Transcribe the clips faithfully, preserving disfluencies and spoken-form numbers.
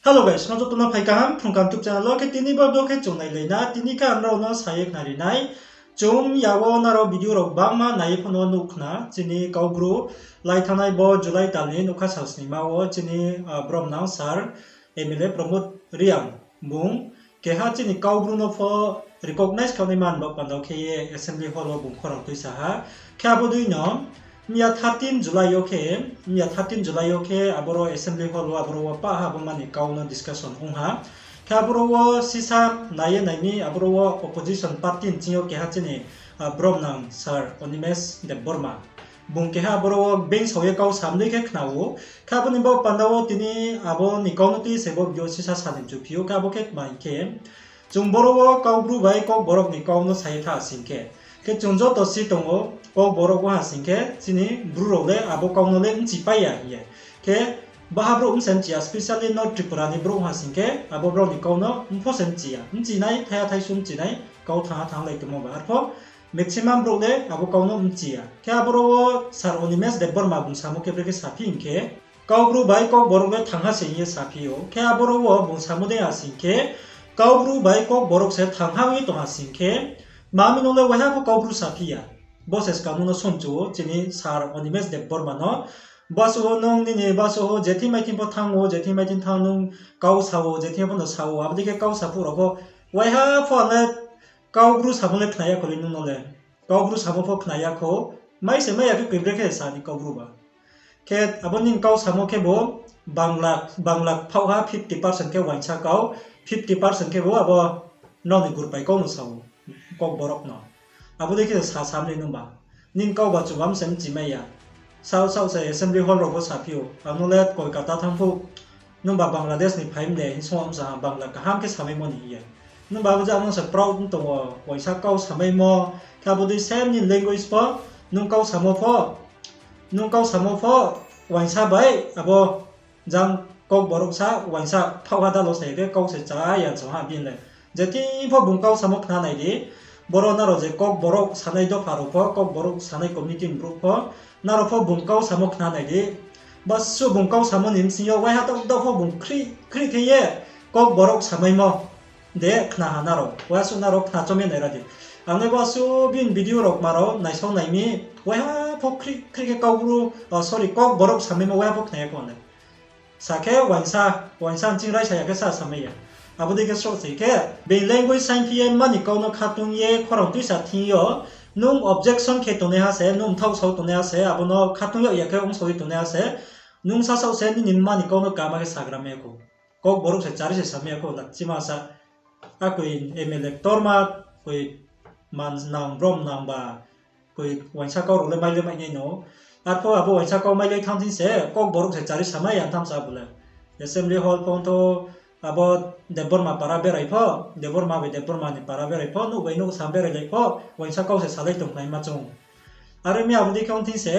Hello guys, nrao joto no phai kaham Phrung Kaham YouTube channel wo. Khe tini bo video khe chung nailai na, tini khe ang nrao no sa ye khnari nai. Chung ya wo nrao video rao gbangma nai ye pho no nuh khna, chini Kaubru lai thanngnai bo July tal ni nougkha sal snima wo chini, ah, bromnang sir, M L A Pramod Reang bung keha chini Kaubru no pho recognize khe nai man baoh panda khe ye assembly hall wo bung khorang tuisa ha. Khe abo dei no mya thirteen July yo khe, mya thirteen July yo khe aboro assembly hall wo aboro wo pah ha abo mani kau no discussion ong ha. Khe aboro wo sisa nai ye nai mi, aboro wo opposition party ni ching yo keha chini, ah, bromnang sir Animesh Debbarma. Bung keha aboro wo being sao ye kau sam dei khe khna ou. Khe abo ni baoh panda wo tini abo ni kau no tui se bo video sisa sa ni mchu phi ou. Khe abo khe tma hing khe, chung boro wo Kaubru bai Kokborok ni kau no sa ye tha sing khe, khe chung joto si tong ou, Kokborok wo ha sing khe chini Bru rao le abo kau no le bchipai ya hing ye. Khe baha brouh bse bchi ya, specially North Tripura ni brouh ha sing khe abo brao ni kau no mpho se bchi ya. Bchinai, thaiha thaisu bchinai, kau thanngha thannglai tongmo ba. Arpho maximum brouh le abo kau no bchi ya. Khe aboro wo sir Animesh Debbarma bung samo khe brekhe saphi hing khe, Kaubru bai Kokborok le thanngha se hing ye saphi ou. Khe aboro wo bung samo dei ha sing khe, Kaubru bai Kokborok se thanngha ong ye tong ha sing khe, tma mi nung le waiha pho Kaubru saphi ya. Bo se skang nung no songchu ou, chini sir Animesh Debbarma no. Basuh wo nung nini basuh wo je thing mai thing pho thanng ou, je thing mai thing thanng nung kau sa ou, je thing pho no sa ou, abo dei khe kau sa phuh rao pho waiha pho ang le Kaubru samo le khna ya kho le nung no le. Kaubru samo pho khna ya kho, mai se mai ya khe koi brekhe sa ni Kaubru ba. Khe abo nini kau samo khe bo Bangla, Bangla phaoh ha fifty percent khe uaingsa kau, fifty percent khe bo abo nrao ni gurpai kau no sa ou, Kokborok no. Abo dei khe sa sam ni nung ba. Nini kau ba chuba bse bchi mai ya. Saoh saoh se assembly hall rao pho saphi ou. Ang no le Kolkata thanng phuh, nung ba Bangladesh ni phai mde hing song bsa ha, Bangla kaham khe samaimo ni hing ye. Nung ba abo je ang no se proud tong ou, uaingsa kau samaimo, khe abo dei same nini language pho, nung kau samo pho, nung kau samo pho, uaingsa bai, abo jang Kokborok sa, uaingsa phaoh ha dalo sa ye khe kau se chá ya song ha bini le. Je thing pho bung kau samo khna nai di, boro nrao je Kokborok sanai dopha rao pho, Kokborok sanai community ni brouh pho, nrao pho bung kau samo khna nai di. Basuh bung kau samo ni bsing yo waiha taoh taoh pho bung khrih khrih khe ye Kokborok samaimo de khna ha nrao. Waiha suh nrao khna chom ye nai ra di. Ang le basuh bini video rao kma rao naisao nai mi, waiha pho khrih khrih khe Kaubru, o, sorry, Kokborok samaimo waiha pho khna ya kho ang le. Sa khe uaingsa, uaingsa nching raisa ya khe sa samai ya. Abo dei khe sroh se khe, being language saingphi ye mani kau no khatung ye khorang tuisa thing yo, nung objection khe tongnaiha se, nung mthaoh sao tongnaiha se, abo no khatung yag ya khe ongsao ye tongnaiha se, nung sasaoh se nini mani kau no kama khe sagra mai ya kho. Kokborok se chari se samai ya kho, lakchima sa. Akoi M L A ktorma, koi man nang brom nang ba, koi uaingsa kau rao le mai le mai nai no. Arpho abo uaingsa kau mai le thanng thing se, Kokborok se chari samai ya thamsa abo le. Assembly hall pho tho, abo Debbarma para berai pho, Debbarma bai Debbarma ni para berai pho, nouh bai nouh sam berai lai pho, uaingsa kau se salai tongkhlaima chung. Are mi abo dei khe ong thing se,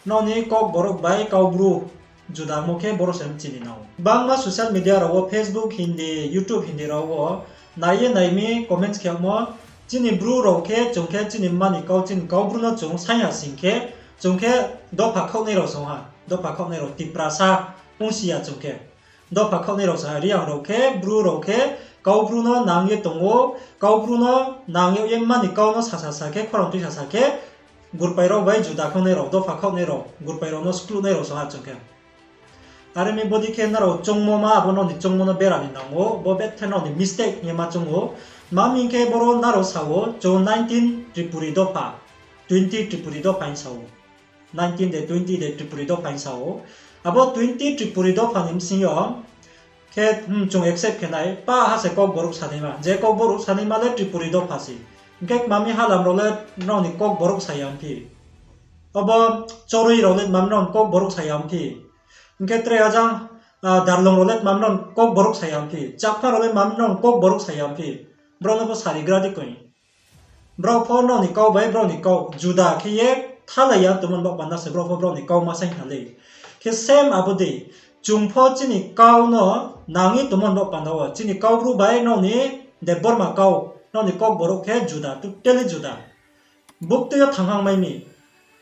nrao ni Kokborok bai Kaubru juda mo khe boro se bchini nang ou. Gbangma social media rao wo, Facebook hindi, YouTube hindi rao wo, nai ye nai mi comments khe mo, chini Bru rao khe, chung khe chini mani kau, chini Kaubru no chung saing ya sing khe, chung khe dopha khaohnai rao song ha, dopha khaohnai rao Tiprasa ongsi ya chung khe. Dopha khaohnai rao sa ha, Reang rao khe, Bru rao khe, Kaubru no nang ye tong ou, Kaubru no nang yag ye mani kau no sasa sa khe, khorang tui sasa khe, gurpai rao bai juda khaohnai rao, dopha khaohnai rao, gurpai rao no skluhnai rao song ha chung khe. Are mi bodei khe nrao choungmo ma, abo nrao ni choungmo no bera ni nang ou, bo bethe nrao ni mistake hing ye ma choung ou. Tma hing khe boro nrao sa ou, chung nineteen Tripuri dopha, twenty Tripuri dopha hing sa ou. Nineteen de twenty de Tripuri dopha hing sa ou. Abo twenty Tripuri dopha ni bsing yo khe, hmm, chung accept khe nai, pah ha se Kokborok sanaima. Je Kokborok sanaima le Tripuri dopha se. Hing khe tma mi halam rao le nrao ni Kokborok sa ya ongphi? Obo Choroi rao le tma mi nrao ni Kokborok sa ya ongphi? Hing khe tre ajang, ah, Darlong rao le tma mi nrao ni Kokborok sa ya ongphi? Chakma rao le tma mi nrao ni Kokborok sa ya ongphi? Brao no pho sarigra di koi. Brao pho nrao ni kau bai brao ni kau juda khe ye thalai ya tongmo ni baoh panda se brao pho brao ni kau ma saing kha lei. Khe same abo dei, chung pho chini kau no nang ye tongmo ni baoh panda wo, chini Kaubru bai nrao ni Debbarma kau, nrao ni Kokborok khe juda, totally juda. Buktui yo thanghang mai mi.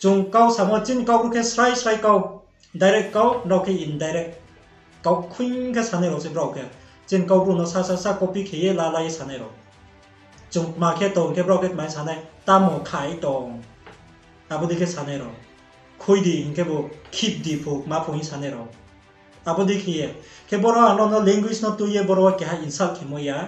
Chung kau samo chini Kaubru khe srai srai kau, direct kau, nrao khe indirect. Kaukhuing khe sanai rao se brao khe. Chini Kaubru no sa sa sa copy khe ye la la ye sanai rao. Chung tma khe tong khe brao khe tma ye sanai, tamo khai tong. Abo dei khe sanai rao. Khui di hing khe bo khip di pho, ma pho hing sanai rao. Abo dei khe ye. Khe boro ang no language no tui ye boro wo keha insult khemo ya.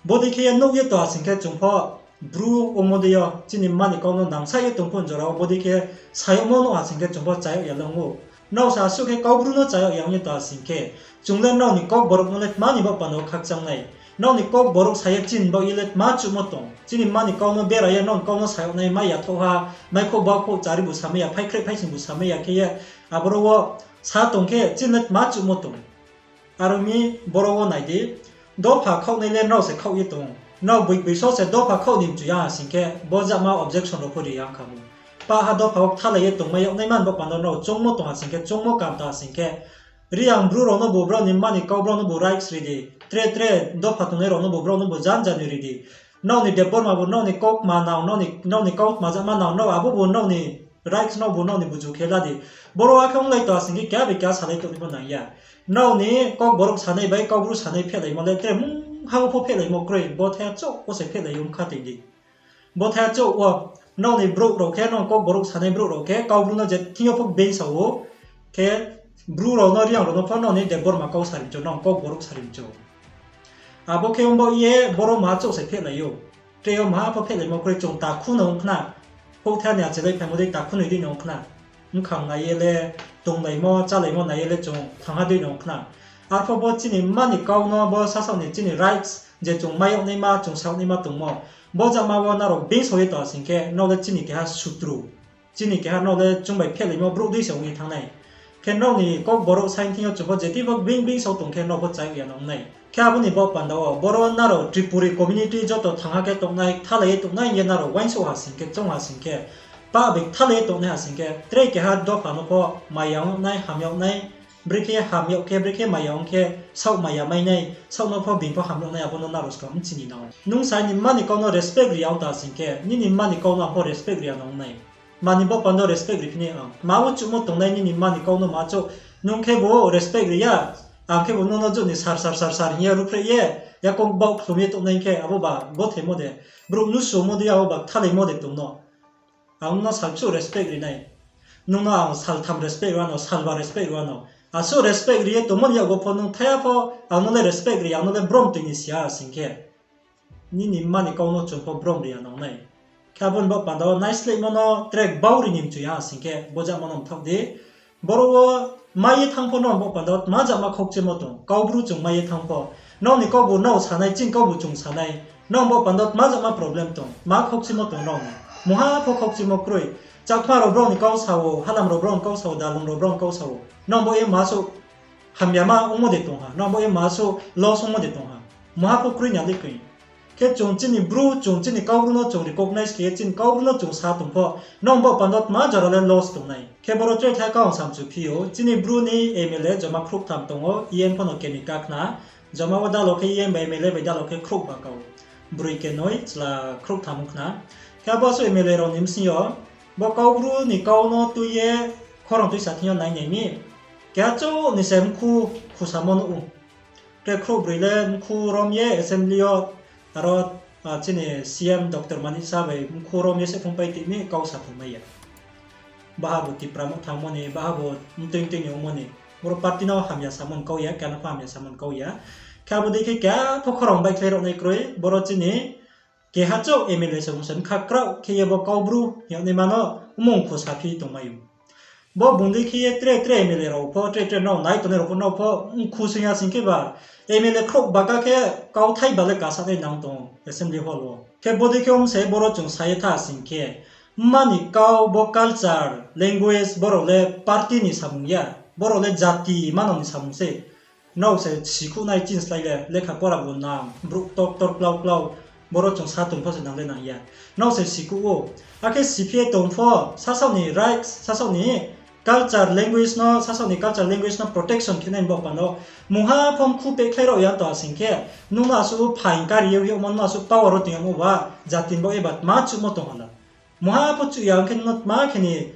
Bodei khe ye nuh ye tong ha sing khe chung pho Bru ongmo dei yo chini mma ni kau no nangsa ye tong pho jora wo bodei khe sayagmo nuh ha sing khe chung pho chayag ya le ong ou. Nrao se asuh khe Kaubru no chayag ya ong ye tong ha sing khe, chung le nrao ni Kokborok no le tma ni baoh panda wo khakchang nai? Nrao ni Kokborok sa ye chini baoh ye le tma chuhmo tong? Chini mma ni kau no bera ye nrao ni kau no sayag nai, mai yathouh ha, maikhouh bakhouh chari bu samai ya, phaikhreh phaising bu samai ya khe ye, aboro wo sa tong khe chini le tma chuhmo tong? Aro mi boro wo nai di, dopha khaohnai le nrao se khaoh ye tong ou. Nrao boi boi so se dopha khaoh ni mchu ya ha sing khe, bo jama objection rao pho ri ya ong kha mo. Pah ha dopha wo kthalai ye tongmai yag naima ni baoh panda wo nrao choungmo tong ha sing khe, choungmo kam tong ha sing khe, Reang Bru rao no bu brao ni mma ni kau brao no bu rights ri di. Tre tre dopha tongnai rao no bu brao no bu jan jani ri di. Nrao ni Debbarma bu nrao ni kau kma nang, nrao ni, nrao ni kau kma jama nang, nrao abo bu nrao ni rights, nrao bu nrao ni buju khe la di. Boro akhe onglai tong ha sing khe keha bai keha salai tong ni pho nang ya. Nrao ni Kokborok sanai bai Kaubru sanai phehlaimo le tre mungha wo pho phehlaimo kroi, bo thaiha chouh wo se phehlai ye ong kha tong di. Bo thaiha chouh wo, nrao ni brouh rao khe, nrao Kokborok sanai brouh rao khe, Kaubru no je thing yo pho being sa ou, khe Bru rao no, Reang rao no pho nrao ni Debbarma kau sari mchu, nrao Kokborok sari mchu. Abo khe ong baoh ye boro maha chouh se phehlai ou. Tre yo maha pho phehlaimo kroi, chung takhu no ong khna. Houhthai ni achelai phaimo dei takhu noi dei no ong khna. Bkhang nai ye le, tonglaimo, chálaimo nai ye le chung thangha dei no ong khna. Arpho bo chini mma ni kau no, bo sasaoh ni chini rights, je chung mai yag naima, chung saoh naima tongmo. Bo jama wo nrao being sao ye tong ha sing khe, nrao le chini keha sutru. Chini keha nrao le chung bai phehlaimo brouh dei se ong ye thanng nai. Khe nrao ni Kokborok saing thing yo chung pho je tei pho being being sao tong khe nrao pho chayag ya nang nai. Khe abo ni baoh panda wo, boro nrao Tripuri community joto thangha khe tongnai, kthalai ye tongnai hing ye nrao uaingsouh ha sing khe, choung ha sing khe, pah bai kthalai ye tongnai ha sing khe, tre keha dopha no pho maya ong yag nai, ham yag nai, brekhe ham yag khe, brekhe maya ong khe, saoh maya mai nai, saoh no pho being pho ham yag nai, abo no nrao skang mchini nang. Nung sa nini mma ni kau no respect ri ya ong tong ha sing khe, nini mma ni kau no ang pho respect ri ya nang nai. Mani baoh panda wo respect ri phi nai ang? Tma wo chuhmo tongnai nini mma ni kau no ma chouh? Nung khe bo respect ri ya, ang khe bo nung no joto ni sar sar sar sar hing ye ruhphreh ye, yakoung baoh khlum ye tongnai khe, abo ba gothaimo de, brouh nusumo de, abo ba kthalaimo de tong no. Ang nung no sal bsuh respect ri nai. Nung no ang saltham respect ri ano, salba respect ri ano. Asuh respect ri ye tongmo ni yakgo pho nung thaiha pho ang no le respect ri, ang no le brom toi ni si ya sing khe, nini mma ni kau no chung pho brom ri ya nang nai. Khe abo ni baoh panda wo naislaimo no tre bau ri ni mchu ya sing khe, bo jama no mthaoh di. Boro wo mai ye thanng pho nrao ni baoh panda wo tma jama khaukchimo tong, Kaubru chung mai ye thanng pho. Nrao ni kaubu nrao sanai, chini kaubu chung sanai. Nrao ni baoh panda wo tma jama problem tong, tma khaukchimo tong nrao ni? Mungha pho khaukchimo kroi. Chakma rao brao ni kau sa ou, Halam rao brao ni kau sa ou, Dalung rao brao ni kau sa ou. Nrao bo ye ma suh hamyama ongmo de tong ha, nrao bo ye ma suh loss ongmo de tong ha. Mungha pho kroi na le kroi. Khe chung chini Bru, chung chini Kaubru no chung recognize khe ye chini Kaubru no chung sa tong pho, nrao ni baoh panda wo tma jora le loss tongnai? Khe boro choitha kau ang samchu phi ou, chini Bru ni M L A joma khrouhtham tong ou, E M pho no keni kakhna, joma wo dalo khe E M bai M L A bai dalo khe khrouhba kau. Broi kenoi, chla khrouhtham ong khna. Khe abo asuh M L A rao ni bsing yo, bo Kaubru ni kau no tui ye khorang tuisa thing yo nai nai mi. Keha chouh ni se mkhu khusamo nuh ou. Tre khrouhbroi le mkhu rom ye assembly yo, aro, chini C M Doctor Manik Saha bai mkhu rom ye se phungpai ti mi kau sa phungmai ya. Baha bo Tipra mtha ongmo ni, baha bo mtui mtui ni ongmo ni. Boro party no hamya samo ni kau ya, keha no pho hamya samo ni kau ya. Khe abo dei khe keha pho khorang baihkhlai rao nai kroi, boro chini keha chouh M L A se ong se bkha kraoh khe ye bo Kaubru hing yag naima no mmung kho saphi tongmai ou. Bo bung dei khe ye tre tre M L A rao pho, tre tre nrao nai tongnai rao pho, nrao pho mkhu sing ya sing khe ba, M L A khrouhba ka khe kauthai ba le kasanai nang tong assembly hall wo. Khe bodei khe ong se boro chung sa ye tha sing khe, mma ni kau bo culture, language, boro le party ni samung ya, boro le jati manang ni samung se. Nrao se sikhouh nai chini slái le, lekha pora bu nang, brouh ktor ktor klau klau, boro chung sa tong pho se nang le nang ya. Nrao se sikhouh ou, akhe siphi ye tong pho, sasaoh ni rights, sasaoh ni culture, language no, sasaoh ni culture, language no protection khe nai ni baoh panda wo, mungha pho mkhu pehkhlai rao ya tong ha sing khe, nung no asuh phaing kari ye yagmo, nung no asuh power wo tong yagmo ba, jati ni baoh ye ba tma chuhmo tong ha la? Mungha pho chuh ya ong khe nung no tma khe ni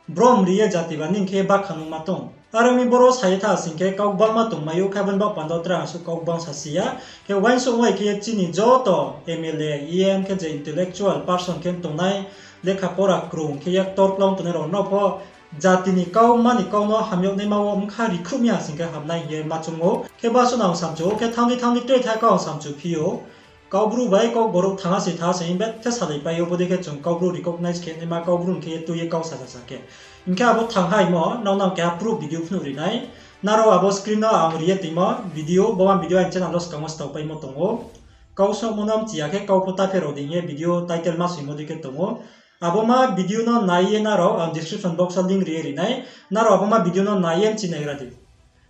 brom ri ye jati ba nini khe bakha nung ma tong? Are ong mi boro sa ye tha sing khe kau gbangma tongmai ou, khe abo ni baoh panda wo tre asuh kau gbang sa si ya. Khe uaingsouh wai khe ye chini joto M L A, E M khe je intellectual person khe tongnai, lekha pora krung khe ye ktor klau tongnai rao no pho jati ni kau, mani kau no hamyagnaima wo bkha rikhruh mi ya sing khe hamnai hing ye ma choung ou. Khe bo asuh no ang samchu ou, khe thanng di thanng di tre tha kau ang samchu phi ou. Kaubru bai Kokborok thangha se tha se hing bethe salaipai ou, bodei khe chung Kaubru recognize khe naima, Kaubru ni khe ye tui ye kau sasa sa khe. Hing khe abo thanghaimo nrao no ang keha proof video phnuh ri nai. Nrao abo screen no ang ri ye toimo video, bo ma video aini channel wo skang wo staupaimo tong ou. Kau songmo no mchi ya khe kau pho ta pherao di hing ye video title ma soimo dei khe tong ou. Abo ma video no nai ye nrao ang description box wo link ri ye ri nai. Nrao abo ma video no nai ye mchi naigra di.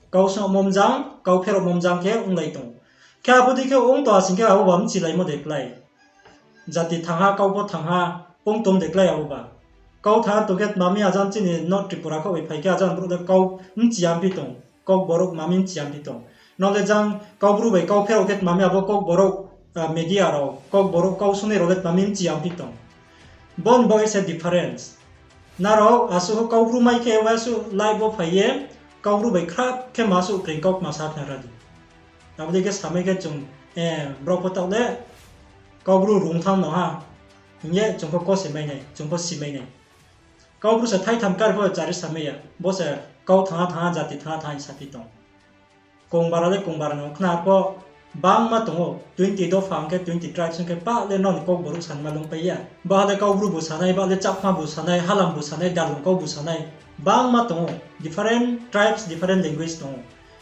Kau songmo mjang, kau pherao mo mjang khe onglai tong ou. Khe abo dei khe ong tong ha sing khe abo ba mchilaimo de klái. Jati thangha, kau pho thangha, ong tong de klái abo ba. Kau thangha tong khe tma mi ajang chini North Tripura khaoh bai phai khe ajang brouh le kau mchi ya phi tong, Kokborok tma mi mchi ya phi tong. Nrao le jang Kaubru bai kau pherao khe tma mi abo Kokborok, media rao, Kokborok kau sungnai rao le tma mi mchi ya phi tong. Bo ni bo se difference. Nrao asuh Kaubru mai khe uasuh live wo phai ye, Kaubru bai khrap khe ma suh kring kau kma sa khna ra di. Abo dei khe samai khe chung, brao pho taoh le Kaubru rung thanng no ha hing ye chung pho kose mai nai, chung pho si mai nai. Kaubru se thaitham kar pho chari samai ya, bo se kau thangha thangha, jati thangha thangha hing sa phi tong. Kongbara le kongbara no khna pho bangma tong ou, twenty dopha ong khe twenty tribes ong khe pah le nrao ni Kokborok sanma lungpai ya. Baha le Kaubru bu sanai, baha le Chakma bu sanai, Halam bu sanai, Darlung kau bu sanai. Bangma tong ou, different tribes, different language tong ou.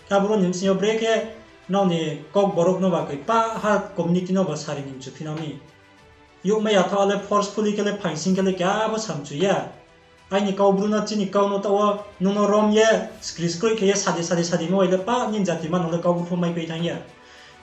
Khe aboro ni bsing yo brekhe nrao ni Kokborok no ba koi pah ha community no ba sari ni mchu phi no mi. Youhmai ya thaoh le forcefully khe le phaing sing khe le keha bo samchu ya. Aini Kaubru no chini kau no taoh wo nung no rom ye skri skroih khe ye sadi sadi sadi mo bai le pah nini jati ma no le Kaubru pho maipai thanng ya.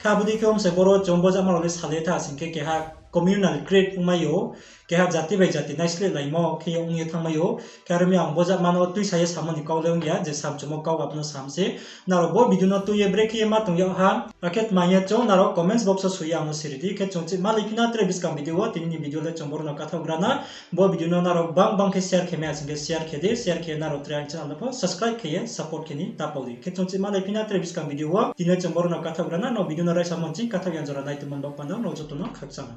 Khe abo dei khe ong se boro chung bo jama rao le salai tha sing khe keha communal create ongmai ou, keha jati bai jati naislehlaimo khe ye ong ye thanngmai ou. Khe aro mi ang bo jama no tuisa ye samo ni kau le ong ya, je samchumo kau abo no sam se. Nrao bo video no tui ye brekhe ye ma tong yag ha, akhe tma ye chung nrao comments box wo soi ye ang no siri di. Khe chung chih malai phi na tre buskang video wo, tini ni video le chung boro no kathaoh gra na. Bo video no nrao bang bang khe share khe mai ya sing khe share khe di, share khe nrao tre aini channel no pho subscribe khe ye support khe ni ta pau di. Khe chung chih malai phi na tre buskang video wo, tini chung boro no kathaoh gra na, nrao video no raisa mo ching kathaoh yang jora nai tongmo ni baoh panda wo nrao joto no khakchang ha.